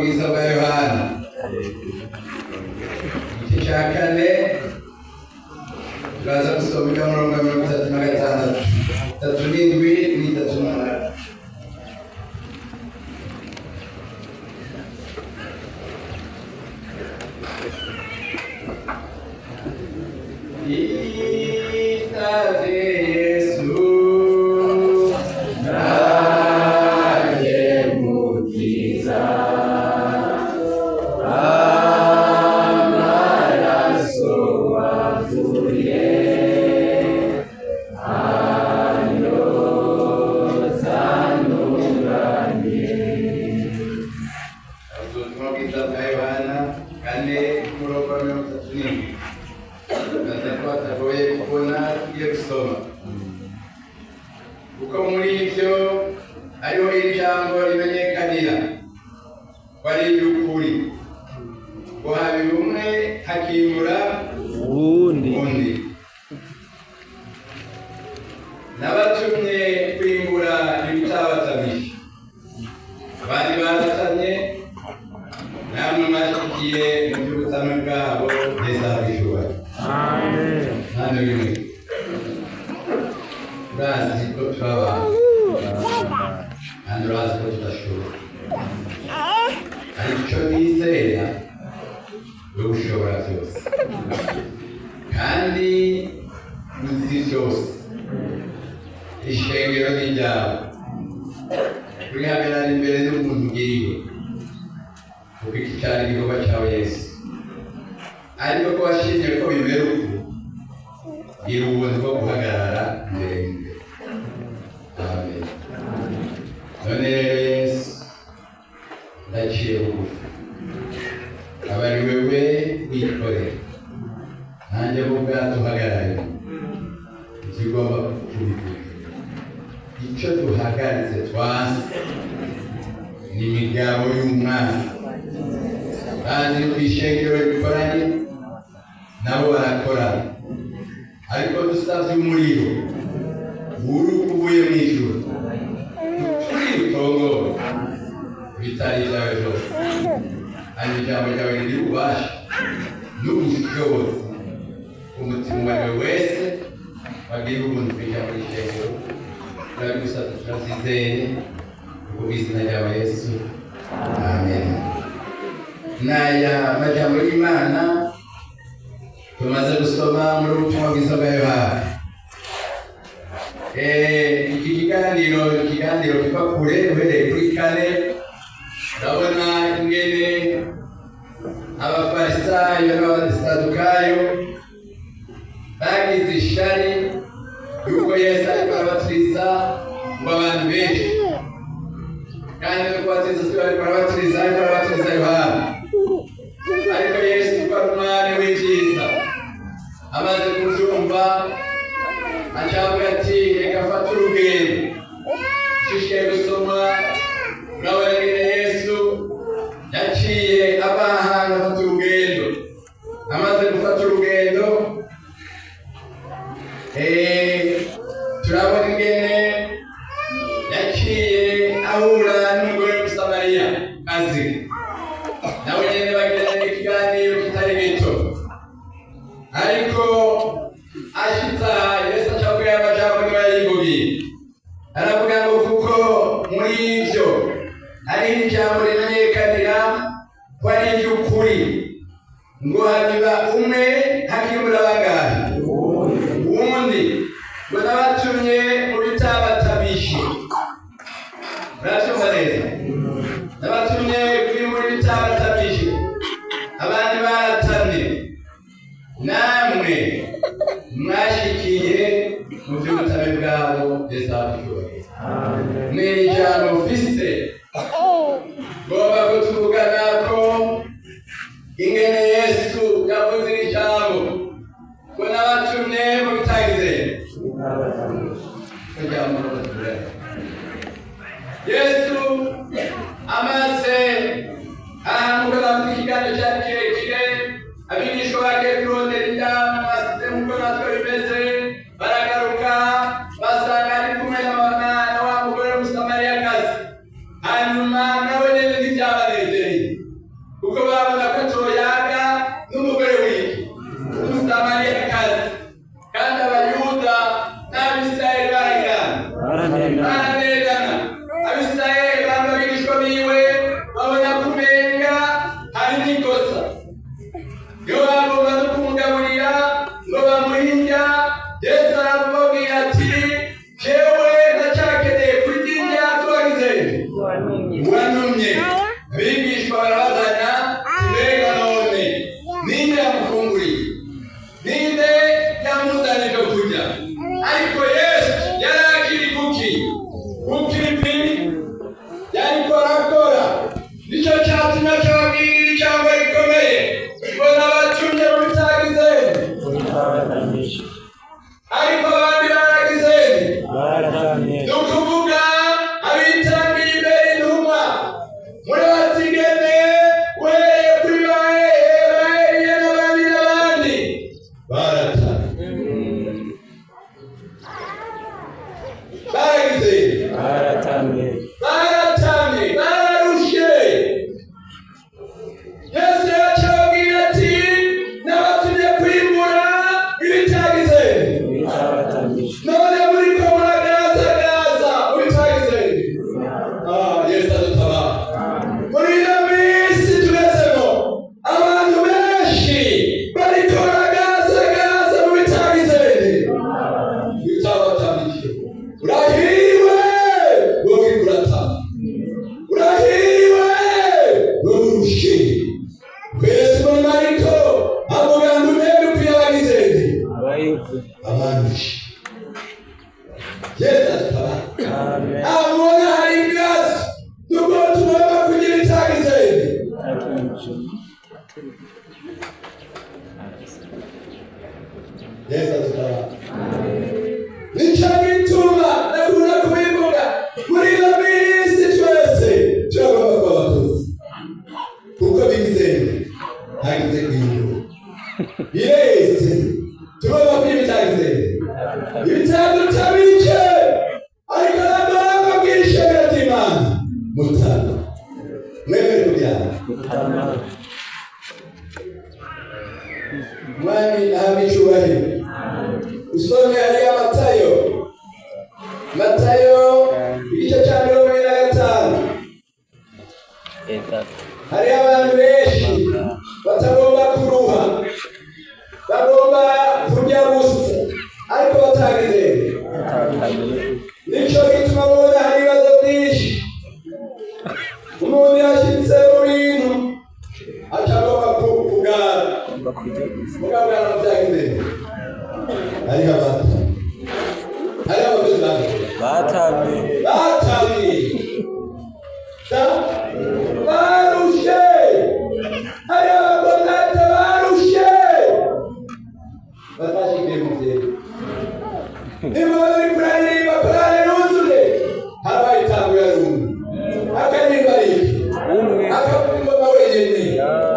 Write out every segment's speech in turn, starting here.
Bwiza bwa Yohana igice cya 4, turaza gusoma imirongo 36, 37 n'38. Kuko muri ibyo hariho ijambo rimenyekanira ko ari iry'ukuri, ngo habiri umwe hakimura uwundi. Nabatumye kwimbura ibitabatamije, abandi baratamye, namwe mwashikiye mu by'ubutame bwabo ntizabishobora. Amen. Urazi ko turabana kandi urazi ko tudashobora, ariko icyo nizera we ushobora byose kandi uzi byose. Ishengero ni ryawe, urihagarara imbere n'umuntu ugiriwe, kuko iki cyari igikorwa cyawe Yesu. Ariko ko washimye ko bimera uku, gira ubuntu bwo guhagarara imbere y'imbere. Amen. None rero Yesu, ndaciye bugufi, aba ari wewe wikorera, nanjye bo ubwato uhagarare, ibyo ugomba kubivuga. Icyo duhagaritse twanse ni imigabo y'umwana. Kandi ku ishengero bikoranye nabo barakorana, ariko dusavye umuriro wuruka uvuye mw'ijuru tutwitongore ibitari ibyawe byose. Hanyuma ijambo ryawe riri ububasha n'ubushobozi, umutima uwo ari we wese wagira ubuntu kw'ijambo ry'ishengero. Turabigusabye turabyizeye kuko bw'izina ryawe Yesu, amen. N'aya majambo y'Imana tumaze gusoma muri ubutumwa bwiza bwa Yohana. Iki kiganiro kiva kure, uhereye kuri 4, ndabona ingene abafarisayo n'abasadukayo bagize ishari yuko Yesu ariko arabatiriza ngo abantu benshi, kandi no kubatiriza si bariko arabatiriza, ariko arabatiriza Yohana. Ariko Yesu ko ari umwami w'ibyiza, amaze kubyumva acavuga ati reka mfate urugendo. Nshishikaye gusoma, urabona ingene Yesu yaciye ava ahantu afata urugendo. Amaze gufata urugendo, turabona ingene yaciye ahura n'umugore w'Umusamariya kazi, nawe nyene bagirana ikiganiro kitari gito. Ariko ashitse aha, Yesu acavuga amajambo niwe yayivugiye, aravuga ngo kuko muri ibyo hariho ijambo rimenyekanira ko ari iry'ukuri, ngo habiba umwe hakibura bangahe uwundi, ngo nabatumye mu bitabatabishe. Murabyumva neza? Nabatumye kwimbura ibitabatabishe, abandi baratamye, namwe mwashikiye mu by'ubutame bwabo ntizabishoboye. Ni ijambo mfise ngomba ko tuvugana ko ingene Yesu yavuze iri jambo ngo nabatumye mu bitagize. Yesu amaze ahantu bafite ikiganiro cyari kirekire, abigishwa bagiye kurondera indamu basize nk'uko natwe bimeze, baragaruka basanga ari kumwe na wa mugore w'Umusamariyakazi. Hanyuma nawe nyene ntibyabanezereye. Baratererana. Abisirayeli bamwe abigishwa biwe babona kumenga hari n'ikosa. Iyo bagomba no kumugaburira ngo bamuhe, Yesu aramubabwira ati: "Jewe ndacyakeneye kurya indya z'uwagize uwantumye." Abigishwa barabazanya: "Mbega none ninde yamufunguriye? Ninde yamuzanye ibyo kurya?" Ariko Yesu yari akiri kuki? Kukivi yariko arakora. Nicyo cyatumye acababwirira ijambo rikomeye ngo: "Nabatumye mu bitagize." Ariko abandi baragize. Ni ukuvuga abitangiye imbere intumwa muri batigene, uhereye kuri ba Hehe, ba Eliya n'abandi n'abandi, baratamye, baragize. Baratamye. Baratamye, bararushe. Yesu yacababwira ati: "Nabatumye kwimbura ibitagize." None muriko muragaragaza mubitagize. Ah, Yesu adutabara. Muri ino minsi tugezemo, abantu benshi bariko baragaragaza mu bitagize, bitabatamije. Urahiriwe wowe uriko uratama, urahiriwe wowe urushe. Twese muri Mariko avuga ngo umwembe ukwiye abagize abarushe. Yesu adutabara. Abona hari ibibazo nubwo tugomba kugira ibitagize. Yesu adutabara. Nicyo gituma ndakunda kubivuga: muri ino minsi twese turagomba kuba abakozi, kuko bigize hagize kwimbura bireze. Tugomba kugira ibitagize, ibitadutabike. Ariko nagomba kubwira ishengero ry'Imana: mutana, mwemere kubyara. Mwami ahabwe icyubahiro. Usome hariya Matayo, Matayo igice cya 45. Hariho abantu benshi batagomba kuruha, bagomba kurya gusa ariko batagize. Nicyo gituma mubona hari ibibazo byinshi. Umuntu yashyitse mu bintu aca agomba kugara mugabwana byagize. Hariho abata, hariho abakozi bagize. Batamye. Batamye, barushe. Hariho abakontate barushe, batashikiye mu byera. Nimba bari kuraririmba korale yuzuye, harabayitanguye ari umwe akaririmba, ari iki? Umwe. Akavuga ingoma wenyine,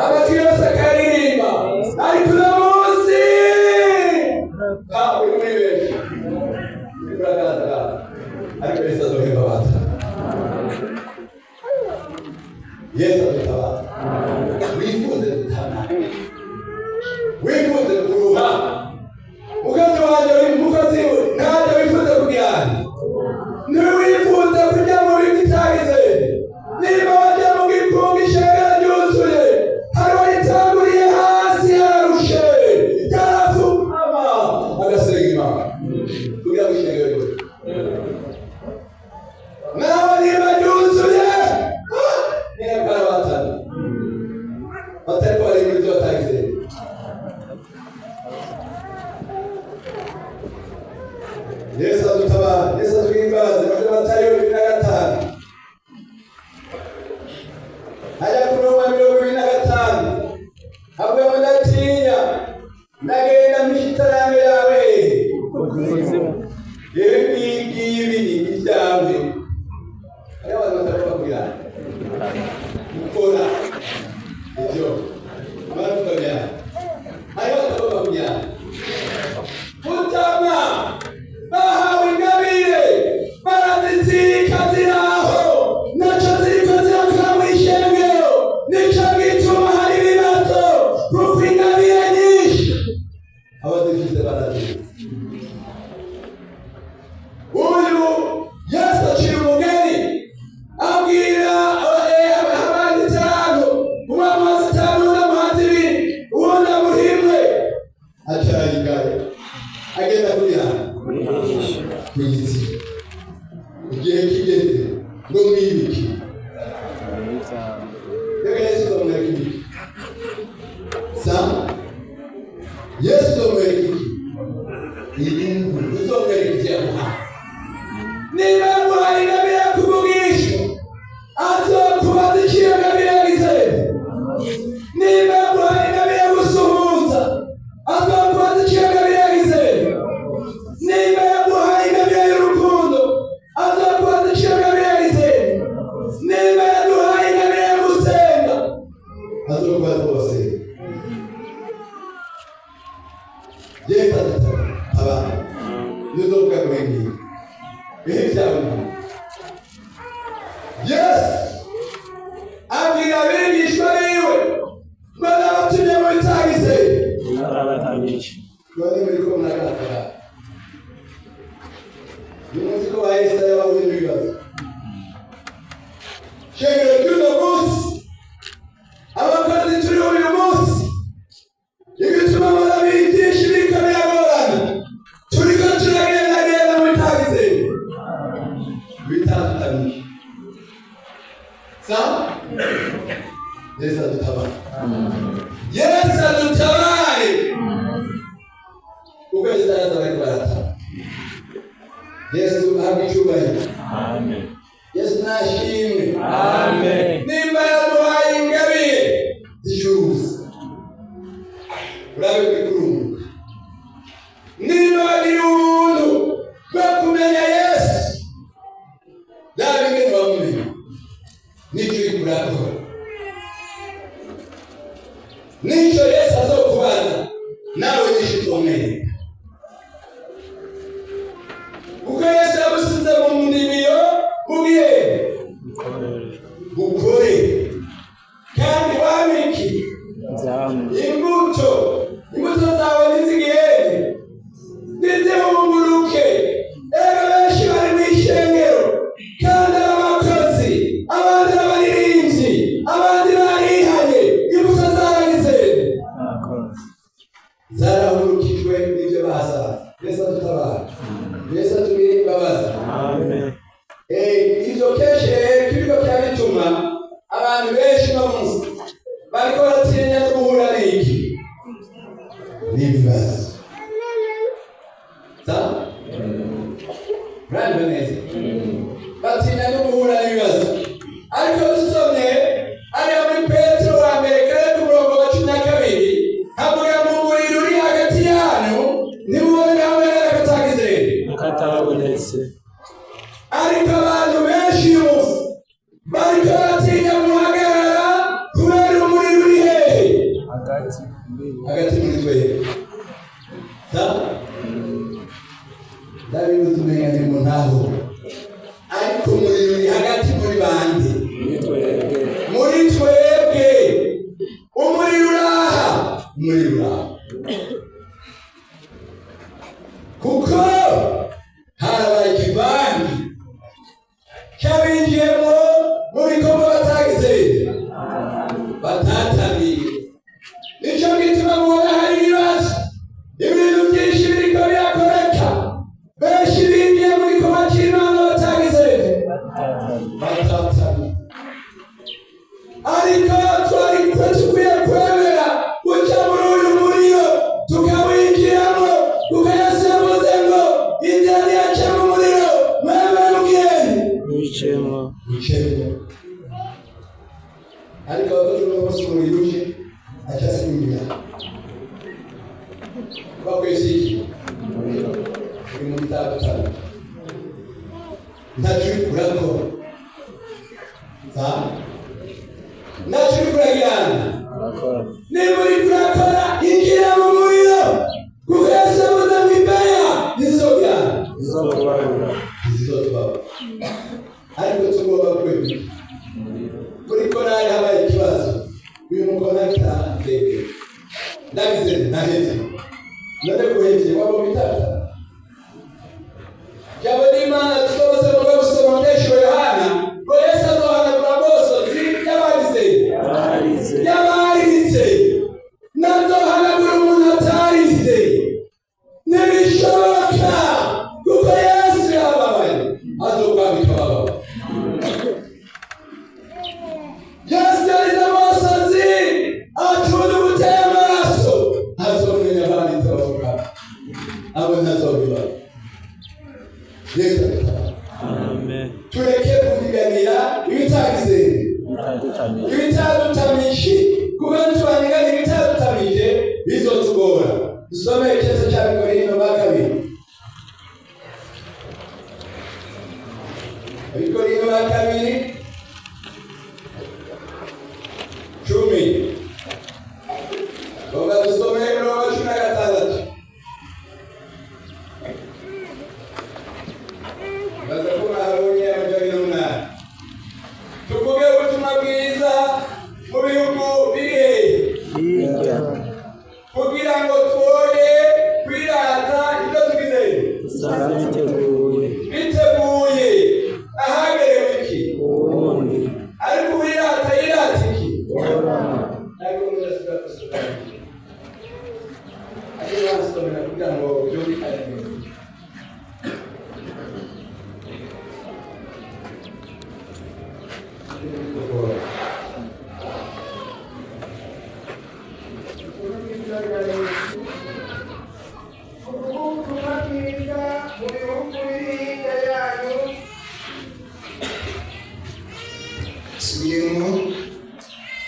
amatwi yose akaririmba. Ariko uno munsi uri muri benshi uriko uragaragara, ariko Yesu azohemba abata. Yesu adutabara. Wifuze gutana, wifuze kuruha. Mukozi wanjye, uri mukozi ntabwo wifuza kugirana, ntiwifuza kujya mu bintu itagize. Niba wajya mu gikungu, ishengero ryuzuye, hari uwayitanguriye hasi, yararushe, yarapfukama agasenga Imana kugira ngo ishengero ryuzuye. Nawe niba ryuzuye, niba hari abatana batari ko bari muri byo batagize. Yesu adutabara, Yesu aduhimbaze. Maze Matayo 25. Igihe kigeze ngo mwibike. Reka Yesu uzamwereka ibiki? Sa Yesu uzamwereka iki? Inyungu uzamwereka ibyo yaguhaye. Niba yaguhaye ingabire yo kuvugisha, azokubaza icyo iyo ngabire yagize. Niba yaguhaye ingabire yo gusuhuza, azokubaza icyo iyo ngabire yagize. Niba yaguhaye ingabire y'urukundo, azokubaza icyo iyo ngabire yagize. Niba yaduhaye ingabire yo gusenga, azokubaza bose. Yesu adutabara nizovuga ngo ngiye ibihe byawe. Yesu abwira abigishwa biwe ngo nabatumye mu bitagize, none muriko muragaragara. Nimuzi ko ba Yesaya bahuye n'ibibazo. Shengero ry'uno munsi, abakozi turiho uyu munsi, igituma murabizi byinshi biriko biragorana, turiko turagendagenda mu bitagize, bitandukanye. Sa Yesu adutabare, Yesu adutabare. Kuko Yesu araza bariko barataba. Yesu ahabwe icyubahiro. Amen. Yesu nashimwe. Amen. Nimba yaduhaye ingabire zicuruza, urabe bikurunguka. Nimba wagira ubuntu bwo kumenya Yesu, raba ingene wamumenya n'icyo uriko urakora, n'icyo Yesu azokubaza nawe nyinshi uzomwereka. Kuko Yesu yagusize mu ndimiro mugihe bukore kandi wabiki imbuto, imbuto zawe ntizigende, ntizihunguruke. Erega benshi bari mu ishengero kandi ari abakozi, abandi ari abaririmbyi, abandi barihanye, imbuto zaragize, zarahurukijwe n'ibyo bahasanze. Yesu adutabara, Yesu atugirire imbabazi. Amen. Ivyo kenshi rero kiriko kirabituma abantu benshi no munsi bariko baratinya no guhura n'iki n'ibibazo. Sa muranyumva neza? Batinya no guhura n'ibibazo. Ariko dusomye hariya muri Petero wa mbere kane ku murongo wa 12, havuga ngo umuriro uri hagati yanyu nimubone hamwe n'akatagize katabonetse. Ariko abantu benshi uyu munsi bariko baratinya guhagarara kubera umuriro uri hehe? Hagati hagati muri twebwe. Sa ndabibuze umenga ni mu ntaho, ariko umuriro uri hagati muri bande? Muri twebwe. Muri twebwe umuriro uraha, umuriro uraha, kuko harabaye ikivangi cy'abinjiyemo mu bikorwa batagize, batatamiye. Nicyo gituma mubona hari ibibazo, ibintu byinshi biriko birakoreka. Benshi binjiye mu gikorwa cy'Imana batagize, batatamiye. Ariko twari dukwiye kwemera guca muri uyu muriro tukawinjiramo, kuko Yesu yavuze ngo inzira ntiyaca mu muriro, mwemere mugende Wicemo. wicemo. Ariko abakozi b'umunsi umuriro uje aca asinyira bakwese iki uri mu bitandukanye, ntacyo uriko urakora, ntacyo uriko uragirana. Niba uriko urakora, injira mu muriro, kuko Yesu yavuze ngo imbeya ntizizogirana, ntizizotubabura. Ariko tugomba kwemera. Muri korali habaye ikibazo, uyu mukonakita ndege ndabize naheze, none guhevye wabo bitata. Jambo ry'Imana twose muga gusoma mu Yohana ngo Yesu azohanagura amosozi y'abarize, y'abarize. Nazohanagura umuntu atarize, ntibishoboka, kuko Yesu yababaye azokwambika. Tureke kuhiganira ibitagize ibitadutamije, kuko nitwaniganira ibitadutamije bizotugora. Dusome icyezo cya Bikorinto ba kabiri, Bikorinto ba kabiri 10. Ngombwa dusome mirongo 16. Baza ko mwabonye amajana 8. Tuvuge ubutumwa bwiza mu bihugu biri hehe, kugira ngo twoye kwirata ibyo tugize biteguye ahagerewe iki, ariko uwirata yirata iki? Ariko mudasubira gusoma, ariko wasomera kugira ngo byumvikane neza.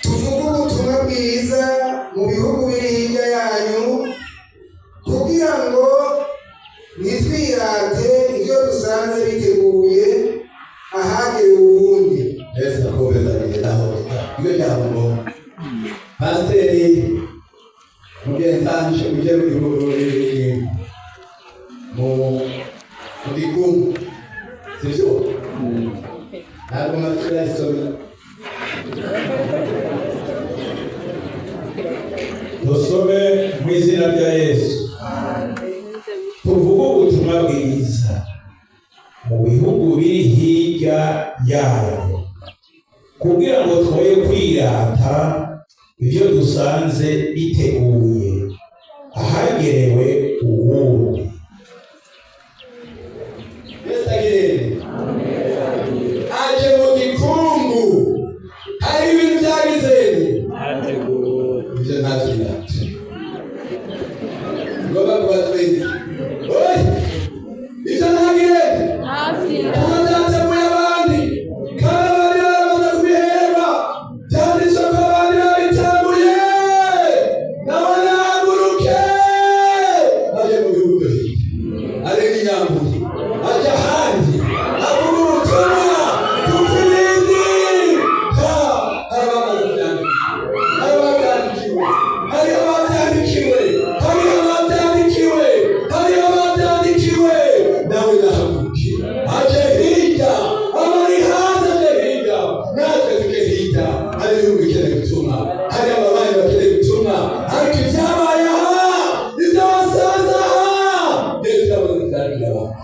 Tuvuge ubutumwa bwiza mu bihugu biri hirya yanyu, kugira ngo ntitwirate ibyo dusanze biteguye ahagerewe ubundi. Yesu akomeza aho iyo jambo pasiteri mugenzanje uje mu gikungu, sivyo? Ntabwo masira isomera. Dusome mu izina rya Yesu. Tuvuge ubutumwa bwiza mu bihugu biri hirya yayo, kugira ngo twoye kwirata ibyo dusanze biteguye ahagerewe uwundi. Yesu agirene aje mu gikungu, hari ibintu byagizeni ibyo ntabyirate. Ngomba kuba twese oye ibyo ntagirene kuko byateguye abandi, kandi abandi baramaze kubihemba. Byanditswe ko abandi babitambuye, nawe nahaguruke aje mu bihugu byo hirya, arenga inyambuye ajya ahandi avuga ubutumwa, kuko ibindi hari abamaze kubyandika, hari ababyandikiwe, hari ababyandikiwe, hari ababyandikiwe, hari ababyandikiwe. Nawe nahaguruke aje hirya, abari hanze aje hirya, natwe tujye hirya. Hari ibihugu bikeneye ubutumwa, hari ababanyi bakeneye ubutumwa, ariko ibyabaye aha, ibyo wasanze aha, Yesu yamaze kubyandikira abantu.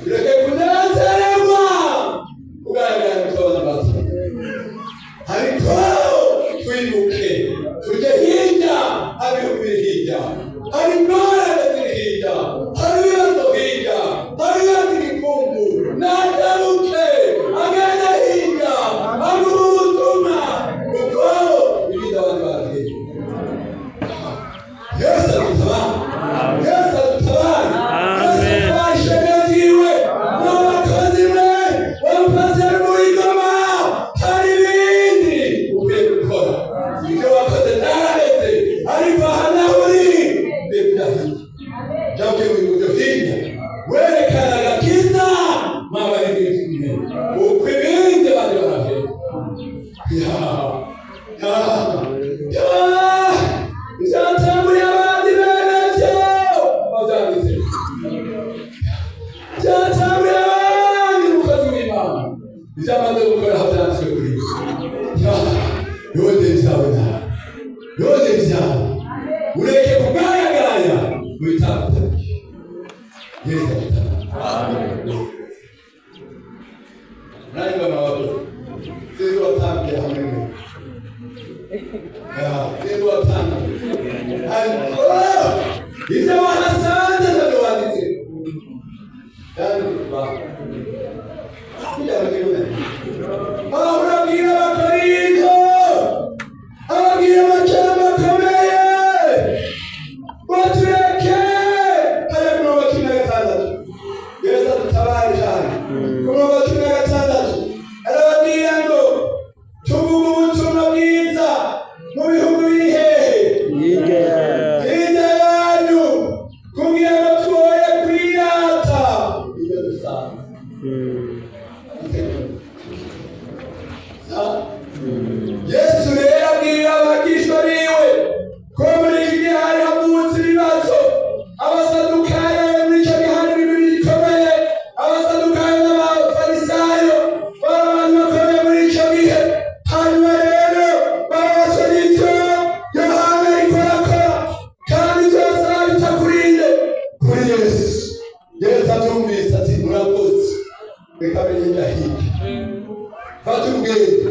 Tureke kunezererwa kugaragara mu abana bato, ariko twibuke tujye hirya, hari ibihugu biri hirya, hari ingorane ziri hirya, hari ibibazo hirya, hari ibibazo igikungu. Nagaruke agende hirya avuge ubutumwa, kuko ibindi abandi babwiye. Yesu adutabare, Yesu adutabare, Yesu adutabare ishema ryiwe n'abakozi be bamufashe muri Goma. Hari ibindi ukwiye gukora, ibyo wakoze ntaraheze, ariko aha naho uri ukwiye kujya hirya, jya ugiye mu bihugu byo hirya, werekana agakiza mwaba ari kumwe, uko ibindi abandi barahera. Byatambuye abandi bene byo babyanditse, byatambuye abandi mukozi w'Imana, ibyamaze gukora aho byanditswe kuri yonde byawe nawe, yonde byawe, ureke kugaragara mu bitandukanye. Yesu adutabare. Nanjye amaboko sinzi watangiye hamwe mwe, sinzi watangiye, ariko ibyo wahasanze ntabyo wanditse. Pawulo abwira Abakorinto, ababwira amajambo akomeye, batureke. Hariya mirongo 16 Ku murongo wa 16 arababwira ngo tuvuge ubutumwa bwiza mu bihugu biri hehe? Hirya yayo. Hirya yanyu, kugira ngo twoye kwirata ibyo dusanze. Yesu rero abwira abigishwa biwe ko muri iki gihe hari havutse ibibazo. Abasadukayo, muri icyo gihe hari ibintu bikomeye. Abasadukayo n'Abafarisayo bari abantu bakomeye muri icyo gihe. Hanyuma rero babaswa n'ibyo Yohana ariko arakora, kandi byose arabita kurinde kuri Yesu. Yesu atumvise ati: "Murakoze, reka menye hirya, fata urugendo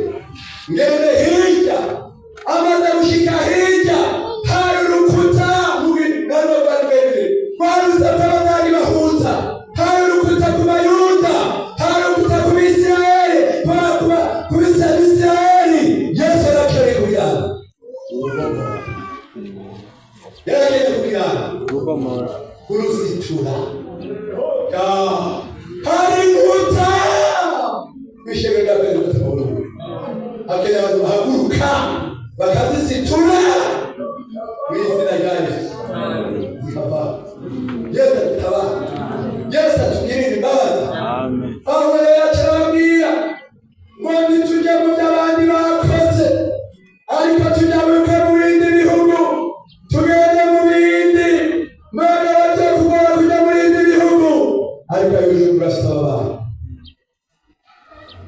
ngende hirya." Amaze gushika hirya, hari urukuta nano rwari rurerure rwaruza rw'abanyagi bahuza. Hari urukuta ku Bayuda, hari urukuta ku Bisirayeli, ku Bisirayeli. Yesu yarakeneye kugira yarakeneye kugira Rubomora. Kurusitura. Hari inkuta kw'ishengero rya Pentekote mu Burundi. Hakeneye abantu bahaguruka bakazisitura mu izina rya Yesu, zikava. Yesu adutabara, Yesu atugirire imbabazi. Amen. Pawulo rero acarababwira ngo ntitujye mu byo abandi bakoze, ariko tujabuke mu bindi bihugu, tugende mu bindi. Mwebwe bagiye kugora kujya mu bindi bihugu, ariko ayo murafite abantu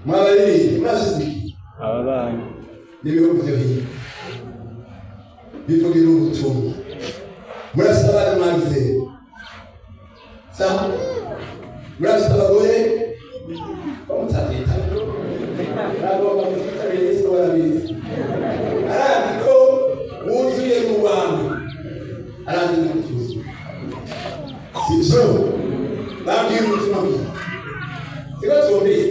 mwabaririye, murafite iki? Ababanyi. N'ibihugu byo hirya bivugira ubutumwa. Murafite abana mwagize sa, murafite abagore bamutagita, ntabwo bamutitabiriye. Yesu barabizi, arazi ko wuzuye mu bantu, arazi ko tuzuye, sibyo? Babwira ubutumwa bwiza, siko tumvise?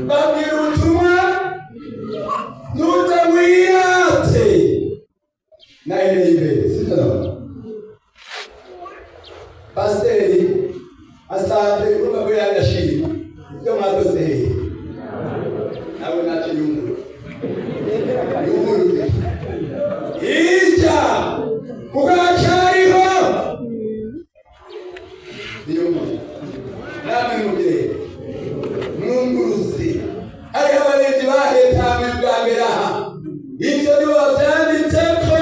Babwira ubutumwa, nuza wiyate nahereye imbere, sibyo? Pasiteri asanze urumva ko yagashima ibyo mwakoze hehe, nawe ntacyo yungura, yunguruye hirya kuko hacyariho niyo mpamvu namwe mubyeyi mwunguruzi. Hariho abarinzi bahetamwe bwa mbere aha, ibyo nibo babyanditse ko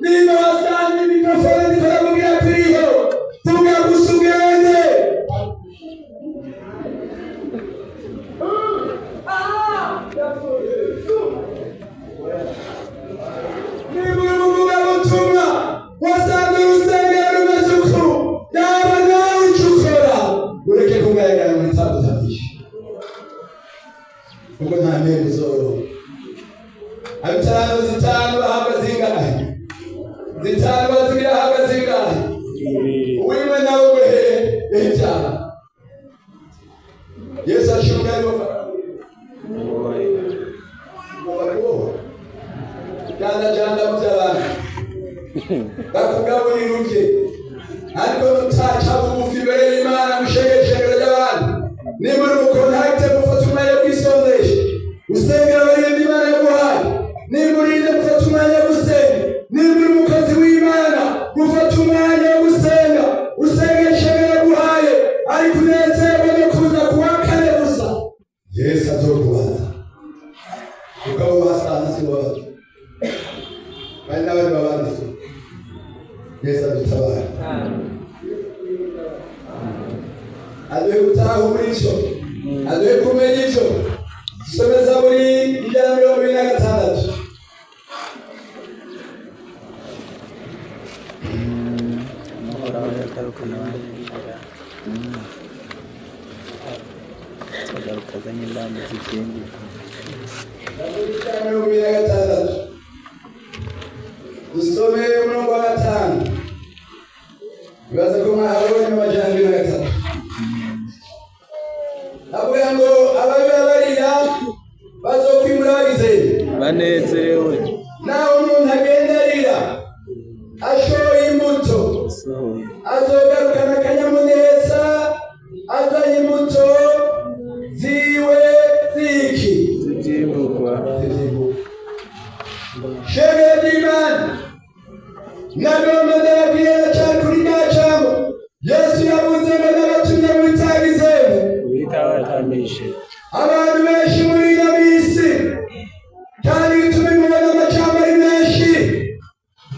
niba wasanga mikrofone ndiko ndamubwira turiho, vuga gusa ugende. Niba uri umuvugabutumwa wasanga urusengero rumeze uku, yaba nawe icyo ukora, ureke kugaragara mu itandukanyije, kuko nta ntego uzoroha. Abitanu zitanu bahabwa zingahe? Zitanu bazibiri ahabwa zingahe? Ibiri. Uwimwe nawe wehe icyaha. Yesu aca umugani wo Wowe. Ugomba kuboha janda janda mu by'abantu bakugaburira urye, ariko nutaca bugufi imbere y'Imana, mushegeshegero ry'abantu. Niba uri mukontakite, gufata umwanya wo kwisonzesha, usengera abarinda Imana yaguhaye. Niba urinde gufata umwanya wo gusenga, niba uri umukozi w'Imana, gufata umwanya wo gusenga, usengera ishengero yaguhaye, ariko unezerwa no kuza kuwa kane gusa, Yesu azokubaza, kuko abo basanze si bo babaza, bari n'abandi babanditse. Yesu adutabara, aduhe gutahura icyo, aduhe kumenya icyo. Dusome Zaburi 126. Uhoraho yagarukana abandi. Agaruka azanye ingamba zikingiye. Zaburi 126, dusome umurongo wa 5. Ibaze ko mwahabonye 203. Avuga ngo ababi barira bazokwimura bagize banezerewe. Naho umuntu agenda arira ashoye imbuto, Asohoye. azogarukana akanyamuneza azanye imbuto. Bitabatamije. Abantu benshi muri ino minsi kandi bituma imubona amacamba ari menshi,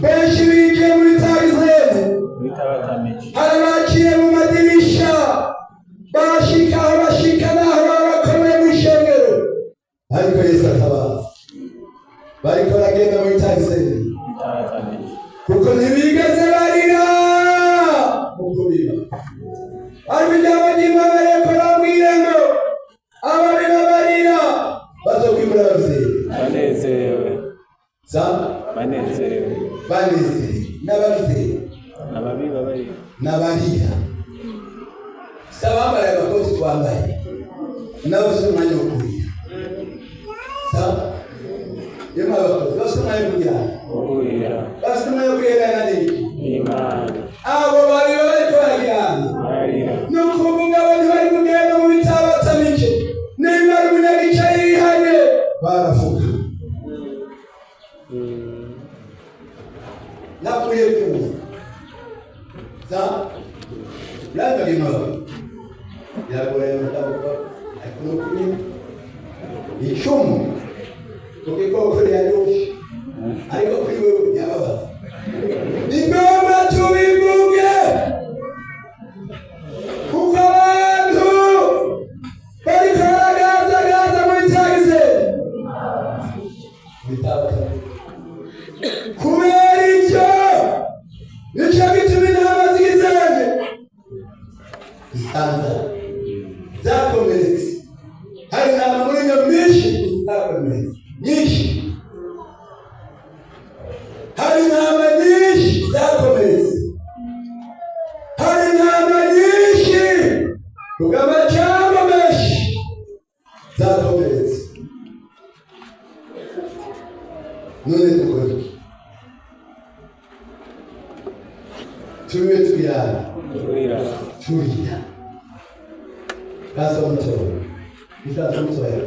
benshi binjiye muri tarizeni. Bitabatamije. Hari abaciye mu madirisha bashika aho bashika n'aho baba bakomeye mu ishengero, ariko Yesu atabaza bariko baragenda muri tarizeni. Bitabatamije. Kuko ntibigeze barira mu kubiba, ariko ijambo ry'Imana reko rambwira ngo ababiba barira bazokwimura abavyeyi. Banezerewe. Sa Banezerewe. Banezerewe n'abavyeyi. Ababiba barira. N'abarira si abambaye amakoti twambaye, n'abafite umwanya wo kurira. Sa yemwe abakozi bafite umwanya wo kugira, Kurira. bafite umwanya wo kuherana n'iki? N'Imana. Abo babiba bariko baragirana Barira. ni ukuvuga abo ntibari kugenda mu bitabatamike, nimba ari umunyagice yihanye baravuga nakuye kumva sa urangagimaba biragoranye mutabuka, ariko no kunywa icumu ku gikoko riraryoshe, ariko kuri wewe ryababaza. Ni ngombwa tubivuge kuko abantu bariko baragazagaza muri tagize bitabata. Kubera ivyo nico gituma intama zigizanje zisanza zakomeretse. Hari intama muri iyo myinshi zakomeretse nyinshi, hari intama nyinshi zakomeretse, hari intama nyinshi kubw'amacambo menshi zakomeretse. None dukora iki? Turiwe tuyana. Kurira. Turira kaza mutoya ikaza mutoya.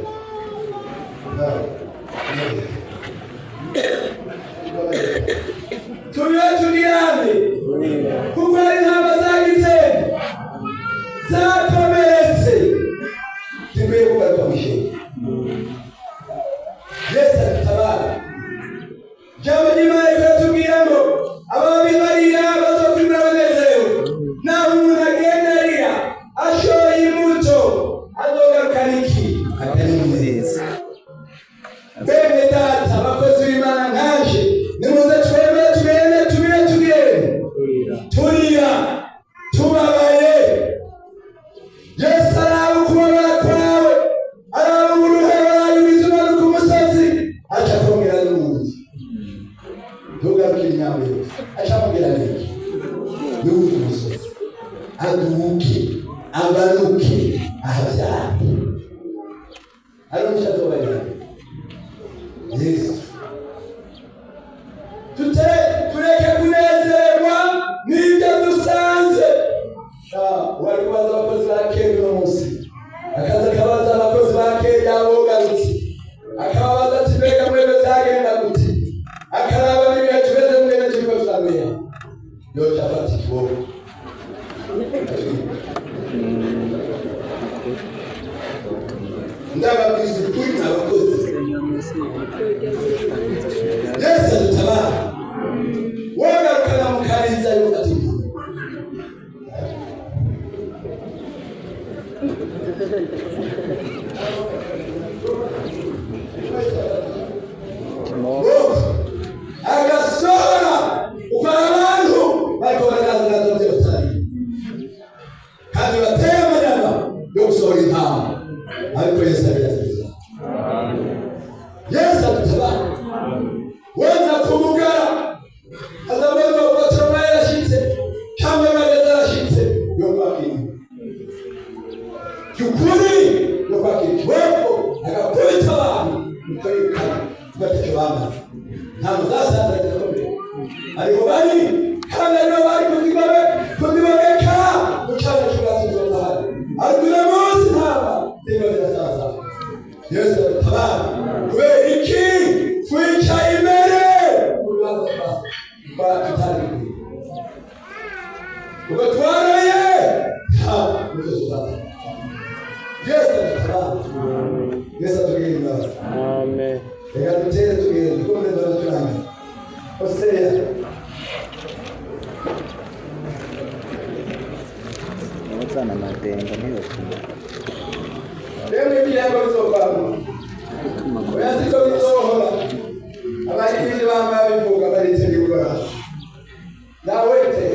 Turiwe turiyane. Kurira. Kuko ari intama zagize zakomeretse, zikwiye kugaruka mu ishuri. Yesu adutabara. Ijambo ry'Imana rikatubwira ngo ababi barira bazokwimura banezerewe. Naho umuntu agenda arira ashoye imbuto, azogarukana iki? Akanyamuneza. Bene data, abakozi b'Imana nkaje, nimuze twemere tugende tubire tugende. Kurira. Turira tubabaye. Yesu araba ukubabara kwawe, araba uburuhe warayubiza umanuka umusozi, aca akongera n'uwundi ntugarukire inama yose, aca amubwira n'iki n'uwundi musozi aduke amanuke ahabyara ari umuco azobarira Yesu. Tute tureke kunezerwa n'ibyo dusanze. Wari kubaza abakozi ba kera uno munsi, akaza akabaza abakozi ba kera bogarutse, akababaza ati mbega mwebwe byagenda gute? Akaraba n'ibihe tumeze mugende turiko turamera, yoca afata ikiboko. Ndababwiza ukuri abakozi, Yesu adutabara. Wogarukana mukariza yofata inkoni. Agasohora ukora abantu bariko baragazagaza mu byo batari, kandi bateye amanyama yo gusohora intama, ariko Yesu ariyasubiza. Yesu adutabara. Weza kumugara azabona ubatoroma yarashitse cyangwa bageze arashitse yo kwakira by'ukuri, yo kwakira ikiboko agakubita abantu nuko yirukana tugatacyo bamaze. Ntabwo zasanze zikomeye, ariko bari kandi aribo bari kuziboneka mu cyanya cy'ubwatsi z'ahari, ariko uno munsi ntama zirimo zirasaza. Yesu adutabara. Kubera iki twicaye imbere mu bibanza twa tutari bikwiye? Kuko twaroye nta muzo tuzaza. Yesu adutabare. Yesu atugirire imbabazi. Amen. Reka dutere tugende kuko mbere turangiza. Hoseya Abazana amadenga ntibakunda. Rero ibirango bizovamo. Oya siko bizohora. Abarikije bambaye bivuga baretse gukora. Nawete.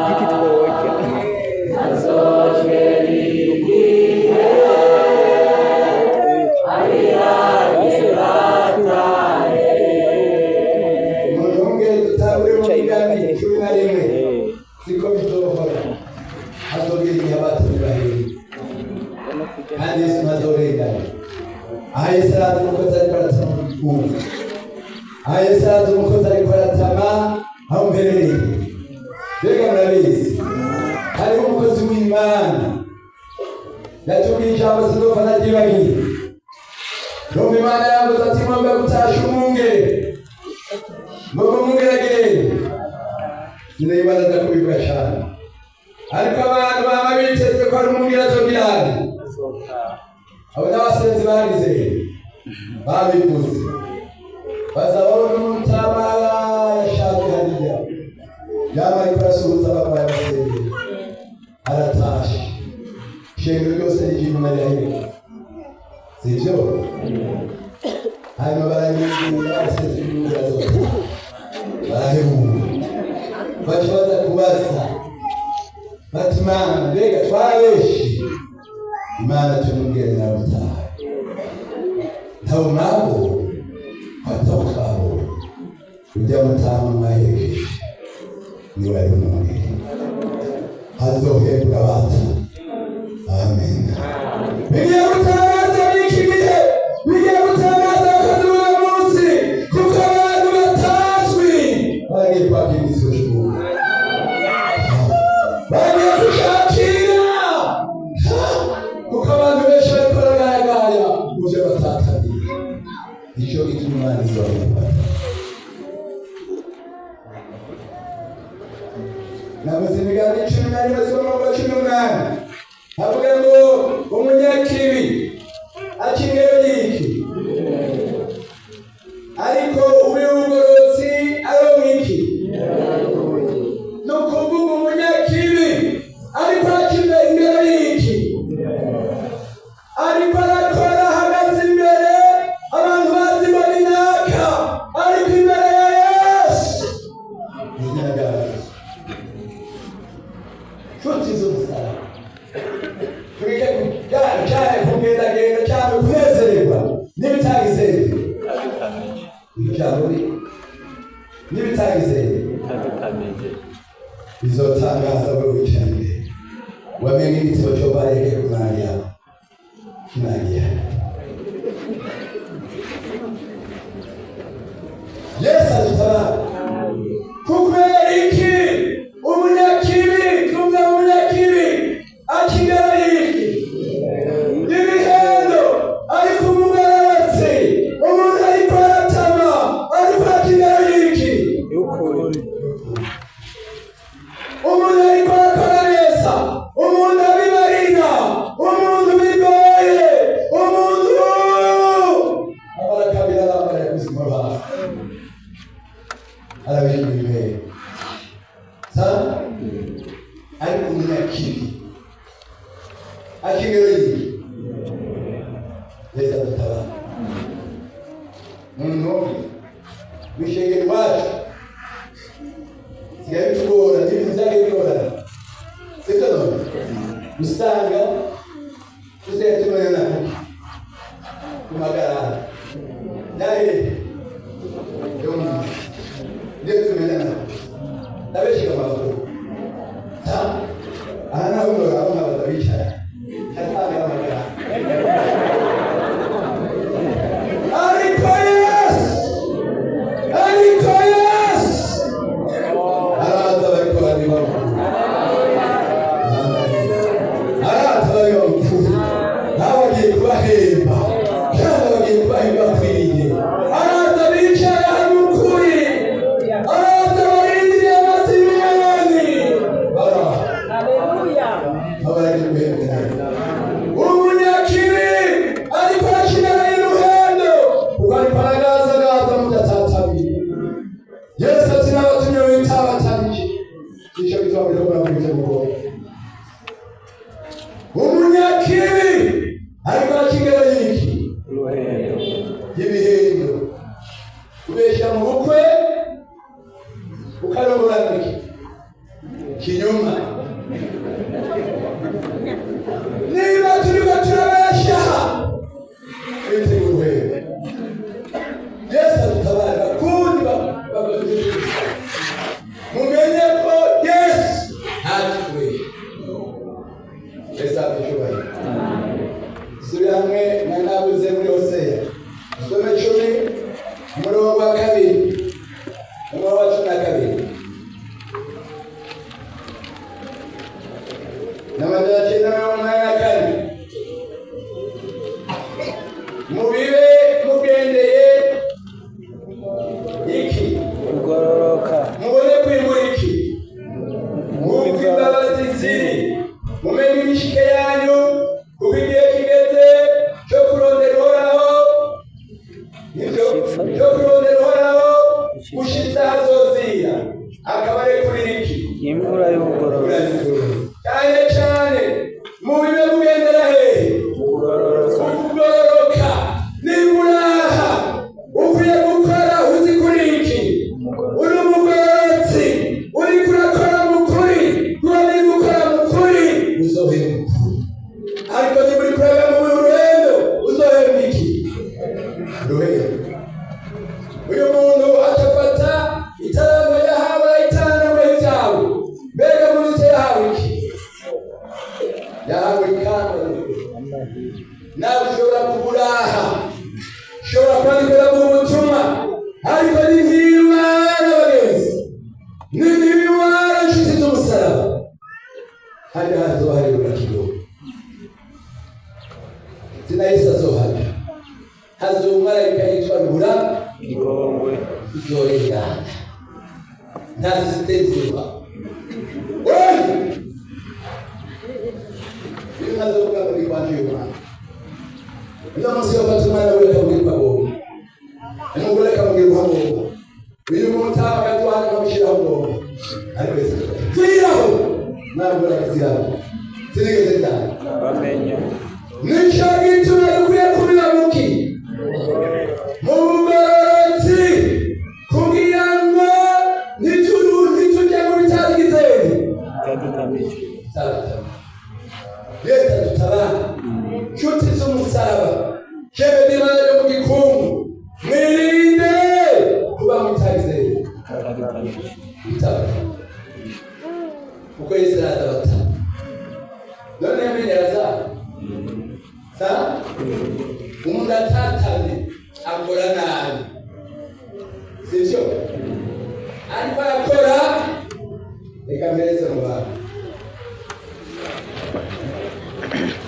Igiti tworya. Umuntu dutabure mu migani 11. Siko bizohora. Hazogera igihe abatari bahera. Kandi Yesu ntazorengana. Aha Yesu araza umukozi ariko aratama mu gikungu. Aha Yesu araza umukozi ariko aratama aho mperereye. Mbega murabizi. Hariho umukozi w'Imana. Yatubwiye ijambo sinzopfa naryibagiye. Numva Imana yavuze ati ngomba gutasha umwungere. Ngomba umwungere agende. Nyine Imana aza kubivuga cyane. Ariko abantu baba biteze ko ari umwungere azogirana. Abo n'abasenzi bagize babivuze bazabona umutabara yashaje hariya yaba ariko arasuhuza abarwayi abasengera aratashe ishengero ryose rije inyuma rirahirika sivyo hanyuma baranyinginga abasenzi b'umwungere azotaha barahebura baca baza kubaza bati Mana mbega twarabeshe Imana tumubwire nawe utaha ntawe mwabo atabo twabonye ujya mutaha mwaherekeje niwe ari umwungere hazohembwa abata. Amen. Bigiye gutangaza n'iki gihe, bigiye gutangaza abakozi b'uno munsi, kuko abantu batazwi bagiye kwakira izo shuri, bagiye kushakira, kuko abantu benshi bariko baragaragara mu byo batataniye. Nicyo gituma Imana izohemba. Navuze imigani 11 z'umurongo wa 18 avuga ngo umunyakibi aca ingero y'iki, ariko uw'ubugororotsi aronka iki. Ni ukuvuga umunyakibi ariko aca ingero y'iki, ariko arakora ahagaze imbere abantu bazi ngo ni naka, ariko imbere ya Yesu izina rya Yesu. Nshuti z'umusaraba, tureke cyane kugendagenda cyane kunezererwa n'ibitagizeyo. Ijambo n'ibitagizeyo bizotangaza we wicaye imbere wamenye igitabo cyo bareke kunangira kinangira. Yesu adutabara. Kubera iki umunyakibi tumwe umunyakibi akigera iki ibihendo ariko umugororotsi umuntu ariko aratama ariko akigera iki umuntu ariko arakora neza, umuntu abibarira, umuntu bigoye, umuntu amara kabiri arambara kuzima hasi. Arabesha ibimera sa ariko umunyakibi akingero yiki Yesu adutabara muntu wishengero iwacu sigaye bitugora n'ibintu byagiye bigorana sibyo none usanga tusigaye tumenyana kuki ku magarara yahe yo mu niyo tumenyana ndabeshyira amakuru sa aha naho urabona batabicara hasanga amagarara ariko Yesu ariko Yesu araza bariko barabibabura araza barabibabura nawe agiye kubahemba kandi bagiye kubahemba akwiriye araza bicara hano ukuri araza barindiriye amasiriyoni baraha aho baragiye guhembwa umunyakibi ariko akinana y'uruhendo kuko ariko aragazagaza mu byatatamiye Yesu ati n'abatumye witabatamije nicyo bituma muriko muravuga ibyo mugomba umunyakibi ariko arakingero y'iki Uruhendo. y'ibihendo ubeshya mu bukwe ukarongora iki kinyuma niba turiko turabeshya twitege uruhendo Yesu adutabare bakundi bakundi mumenye ko Yesu ntakikubeshya Yesu aducyubahiro dusubire hamwe na nabuze muri Hoseya dusome 10 umurongo wa 2 umurongo wa 12 na 984 mubibe mugendeye iki Kugororoka. mubone kwimbura iki nk'uko imbabazi ziri mumenye imishike yanyu kuko igihe kigeze cyo kurondera Uhoraho nibyo cyo kurondera Uhoraho gushitsa hazozira akabarekurira iki Imvura y'ubugororotsi. cyane cyane mubibe mugendera hehe Kugororoka. kugororoka niburaha ukwiye gukora uzi kuri iki uri umugororotsi uriko urakora mu kuri kuba niba ukora mu kuri uzohemba ukuri ariko niba uriko uraba mu ruhendo uzohemba iki ruhendo uyu muntu acafata itarango yahawe arayitanga ngo ibyawe mbega muri se yahawe iki yahawe ikamba nawe ushobora kuburaha ushobora kwandikira mu butumwa ariko ni nk'imana bagenzi ni nk'imana inshuti z'umusaraba hajya hazoba hari urakiro zina Yesu azohaja hazoba umumarayika yitwa rubura Igongwe. izorengana nta sisitemu ziba oya iyo ntazovuga muri kwanje uyu mwana uno munsi bafata umwana we akamubwira uko agomba umugore akamubwira uko agomba uyu muntu akazuhana akamushyiraho agomba ariko Yesu ziraho ntabwo akaziraho sinigeze ndaha Bamenya. nicyo gituma dukwiye kubiba muki mu bugororotsi kugira ngo ntitujye mu bitagizeni Byadutamije. Yesu adutabara nshuti z'umusaraba sheme n'Imana yo mu gikungu mwirinde kuba mu bitagizeni Byadutamije. bitaba kuko Yesu araza bataba none yamenye araza sa umuntu atatamye akora nabi sibyo ariko arakora reka mpereze mu bantu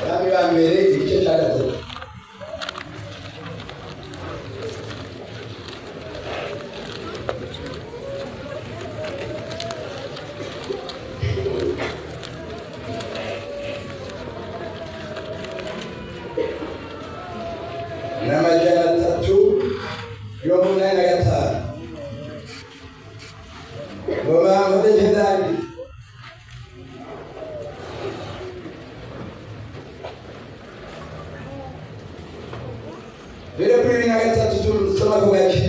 abami ba mbere igice cya 3 Ngo mama ndendangi. Rero kuri 23 tusoma ku gake.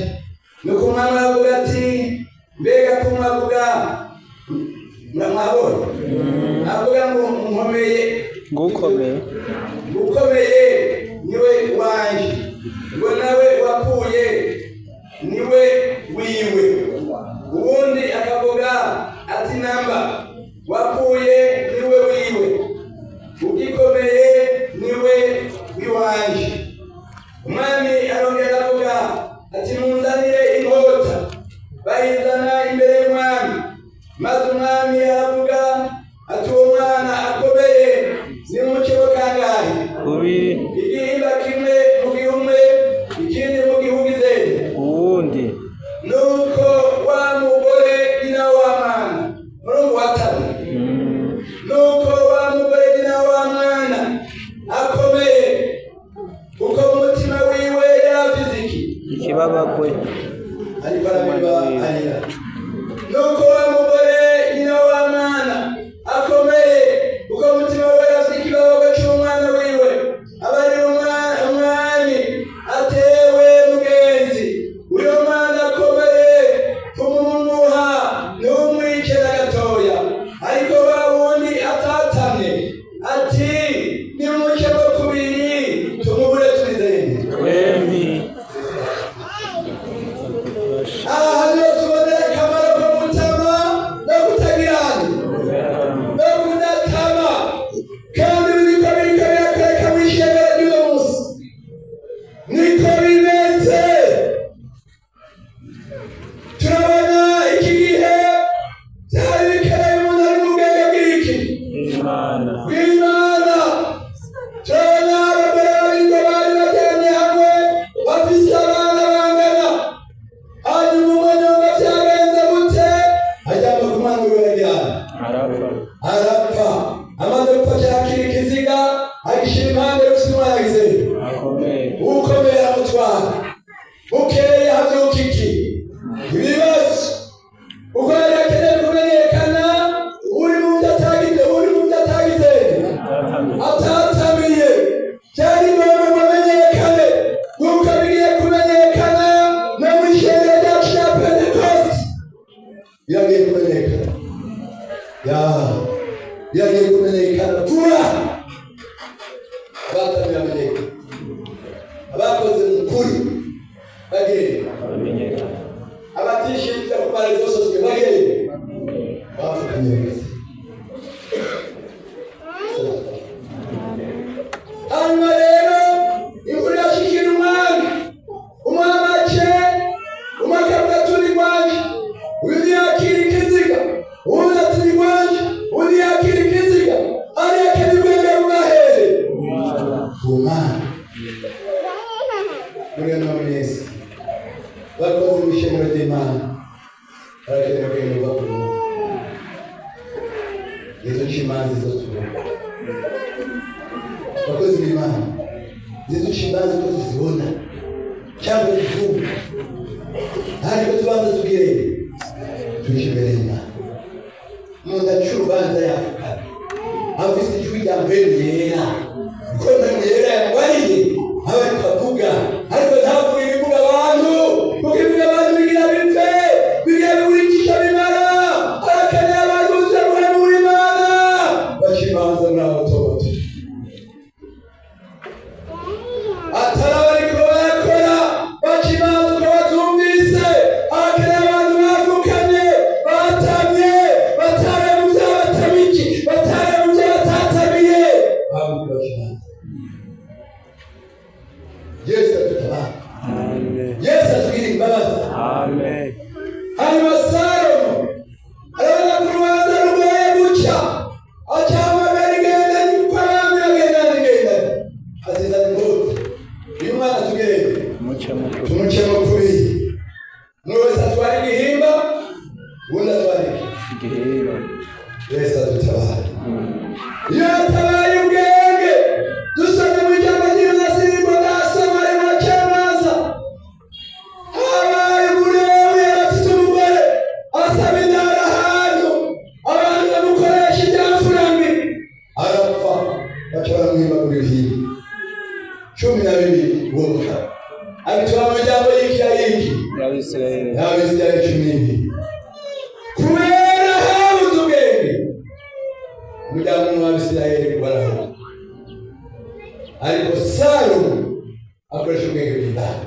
Nuko umwami aravuga ati mbega ko mwavuga muramwabonye avuga ngo nkomeye Ngukomeye. Ukomeye niwe wanje, ngo nawe wapfuye niwe wiwe. Ubundi akavuga ati namba wapfuye niwe wiwe, ugikomeye niwe wiwanje. Umwami arongera avuga ati munzanire inkota. Bayizana imbere y'umwami. Maze umwami aravuga ati uwo mwana akomeye ni mucebo kangahe? Kubiri. Igihimba kimwe mu gihumwe, ikindi mu gihugize. Uwundi. Nuko wa mugore nyina wa mwana, murungu wa tatu. Nuko wa mugore nyina wa mwana akomeye, kuko mu mutima wiwe yaravuze iki? Ikibabagwe. Ariko arabiba arira. Nuko wa mugore nyina wa mwana akomeye, kuko umutima we yari afite ikibazo cy'umwana wiwe, aba ari umwami atewe mugenzi uyo mwana akomeye kumumuha ntumwice na gatoya. Ariko wa wundi atatamye ati nimucemo kubiri tumubure turizende. Twembi. Aha niho tubonera akamaro ko gutama no kutagirana no kudatama, kandi biriko biriko birakoreka mw'ishengero ry'uno munsi, niko bimeze. Turabona iki gihe byari bikeneye umuntu ari mu bwenge bw'iki Imana. bw'Imana. Turabona abagore babiri ngo bari bateraniye hamwe bafise abana bangana, hanyuma umwe numva byagenze gute ajyanwa ku mwana wiwe arajyana Arapfa. arapfa. Amaze gupfa cyakira ikiziga agishyira impande y'ufite umwana agize Akomeye. ukomeye aramutwara. Bukeye habyuka iki ibibazo, uko yari akeneye kumenyekana uri mu byo atagize, uri mu byo atagize Atamye. atatamiye. Byari ngombwa ngo amenyekane, nk'uko bigiye kumenyekana no mu ishengero ryacu rya Pentekoste. Biragiye kumenyekana, ya biragiye kumenyekana vuba. Abatamiye bamenyekana, abakoze mu kuri bagenda, Amenyekana. abatishinja ku marezo sosiyo bagenda, bapfukamye bose. Hanyuma rero imvura irashikira umwami, umwami ace umwe akavuga ati uri rwanje, uyu ntiyakira ikiziga, uwundi ati ni rwanje, undi yakira ikiziga. Hariya kera ubwenge bugahere ku Mana. Muri ano minsi bakoze mu ishengero ry'Imana barakenera ubwenge buva ku Mana. Izo nshimanzi zo tubona, abakozi b'Imana, izo nshimanzi ko tuzibona cyangwa tuzumva, ariko tubanza tubwire tuje imbere y'Imana. Umuntu aca urubanza yafukana afise ijwi rya mpemu yera, kuko mpemu yera yamubariye aba ariko avuga, ariko ntavuge ibivuga abantu, kuko ibivuga abantu bigira bipfe, bigira biguricisha bimara. Arakeneye abantu buzuye mpemu w'Imana baca imanza muri abo toto atari abariko barakora baca imanza uko bazumvise. Arakeneye abantu bavukanye, batamye, bataraye mu vyaha batamiki. Wundi kubera habuze ubwenge, umuryango umwe w'Abisirayeli baraho, ariko Salomo akoresha ubwenge bw'Imana.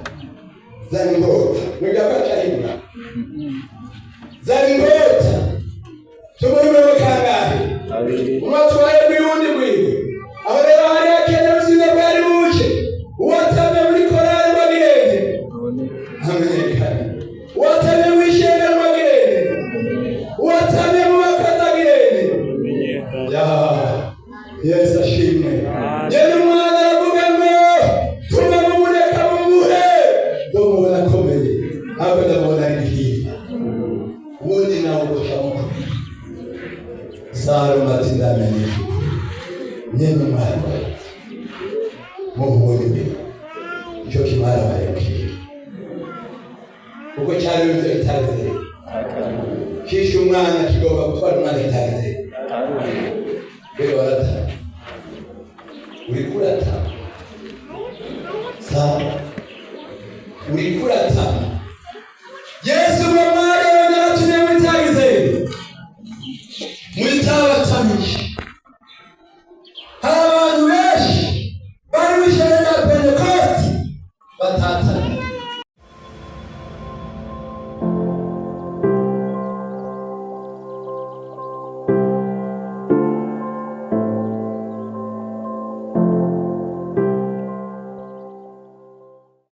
Zana inkota, mwebwe acahindura, zana inkota, tumuhimemo kangahe? Abiri. Umwe atwaye rw'iwundi rwiwe. Aho rero hari hakenewe ubuzima bwari buke, uwatamye muri korali rwagirende amenyekane, uwatamye mu ishengero rwagirende, uwatamye mu bakozi agirende. Ya Yesu ashimwe. Nyene umwana aravuga ngo tuma mumureka mumuhe, ndamubona akomeye, ahubwo ndamubona ari hirya, ubundi nawe ugaca mukubiri. Salomo ati: "Ndamenye nyene umwana muhubona imbere." Icyo kimara barekwiye kuko cyari bimeze kitageze, kishe umwana, kigomba gutwara umwana kitageze.